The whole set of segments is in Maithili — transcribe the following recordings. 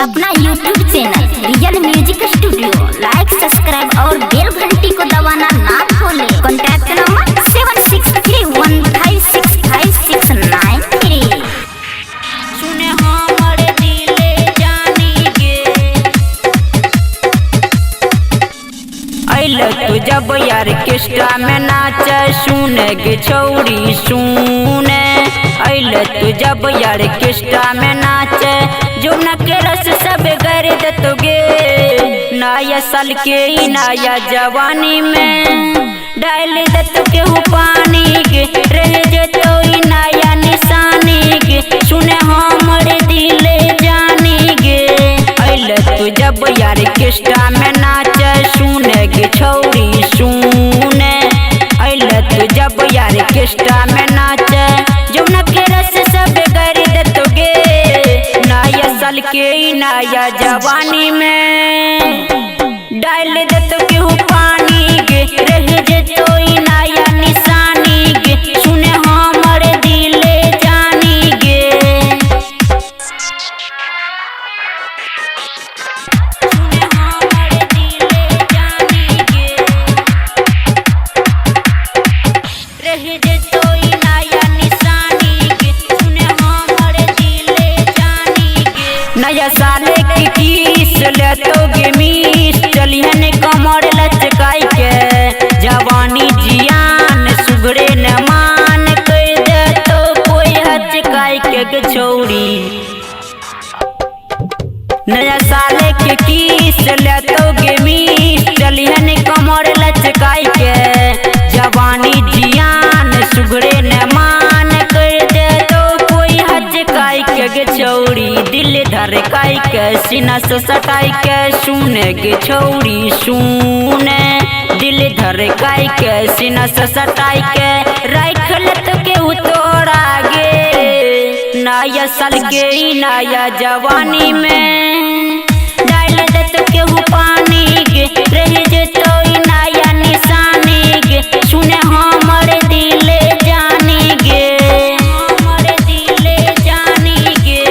अपना YouTube channel real music studio like, subscribe और बेल घंटी को दबाना ना भूलें। Contact number 7631565693। सुने हमर दिले जानी गे, अइल तू जब ऑर्केस्ट्रा में नाच, सुन गे छौरी सुने। अइल तू जब ऑर्केस्ट्रा में नाच, जोना के रस सब कर देतो गे। नया साल के नया जवानी में डाल देतो केहू पानी गे, रह जेतो नया निशानी गे। सुने हमर दिले जानी गे, अइल तू जब ऑर्केस्ट्रा में नाच, सुन गे छौरी सुने। अइल तू जब ऑर्केस्ट्रा में नाच, जोना के रस सब कर देतो गे। नया साल के नया जवानी में डाल देतो केहू पानी गे, रह जेतो नया निशानी गे। सुने हमर दिले जानी गे, सुने हमर दिले जानी गे, रह जेतो नया निशानी गे। सुने हमर दिले जानी गे। नया साल के किस लेतो गे मीस, चलिहन कमर लचकाई के। जवानी जियान सुगरे न मान, कर देतो कोई हचकाई के गे छौरी। नया साल के किस लेतो गे मीस, चलिहन कमर लचकाई के। जवानी जियान सुगरे न मान, कर देतो कोई हचकाई के गे छौरी। दिल धड़काई के सीना से सटाई के, सुन गे छौरी सुने। दिल धड़काई के सीना से सटाई के, राख लेतो केहू तोरा गे। नया साल के नया जवानी में डाल देतो केहू पानी गे, रह जेतो नया निशानी गे। सुने हमर दिले जानी गे, हमर दिले जानी गे,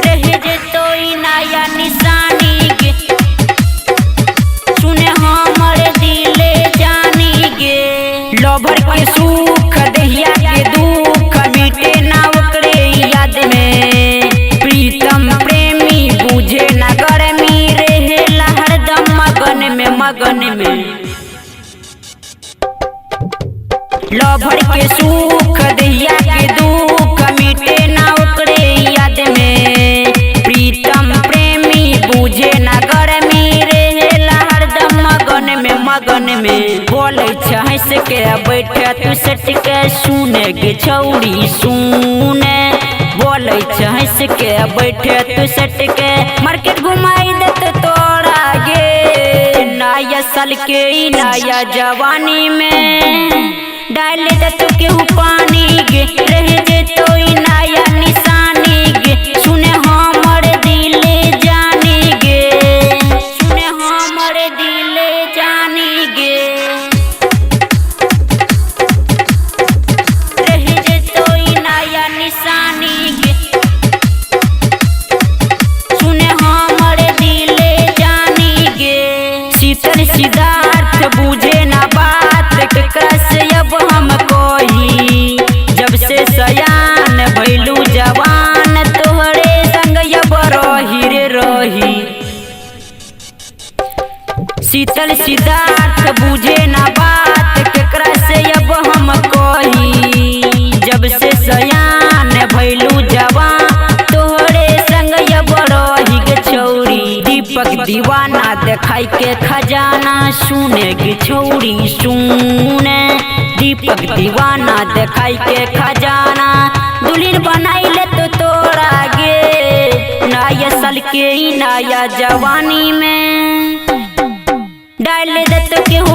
रह जेतो नया निशानी गे। सुने हमर दिले जानी गे। लभर के सुख दहिया के दुख, मिटे ना ओकरे याद में। प्रीतम प्रेमी बुझे ना गर्मी, रहेला हरदम मगन में मगन में। लभर के सुख दहिया के दुख, मिटे ना ओकरे याद में। प्रीतम प्रेमी बुझे ना गर्मी, रहेला हरदम मगन में मगन में। बोलै छै हंस के बैठे तू सट के, सुने गे छौरी सुने। बोलै छै हंस के बैठे तू सट के, मार्केट घुमाई देत तोरा गे। नया साल के नया जवानी में डाल देतो केहू पानी गे, रह जेतो नया निशानी गे। सुने हमर दिले जानी गे, सुने हमर दिले जानी गे, रह जेतो नया निशानी गे। सुने हमर दिले जानी गे। शीतल सिद्धार्थ बुझे ना बात, केकरा से अब हम कोई। जब से सयान भइलू जवान, तोहरे संग अब रही रे रही। शीतल सिद्धार्थ बुझे ना बात, केकरा से अब हम कोई। जब से सयान भइलू जवान, तोहरे संग अब रही गे छौरी। दीपक दीवाना देखाई के खजाना, सुने गे छौरी सुने। दीपक दीवाना देखाई के खजाना, दुल्हन बनाई ले तो तोरा गे। नया साल के नया जवानी में डाल देतो केहू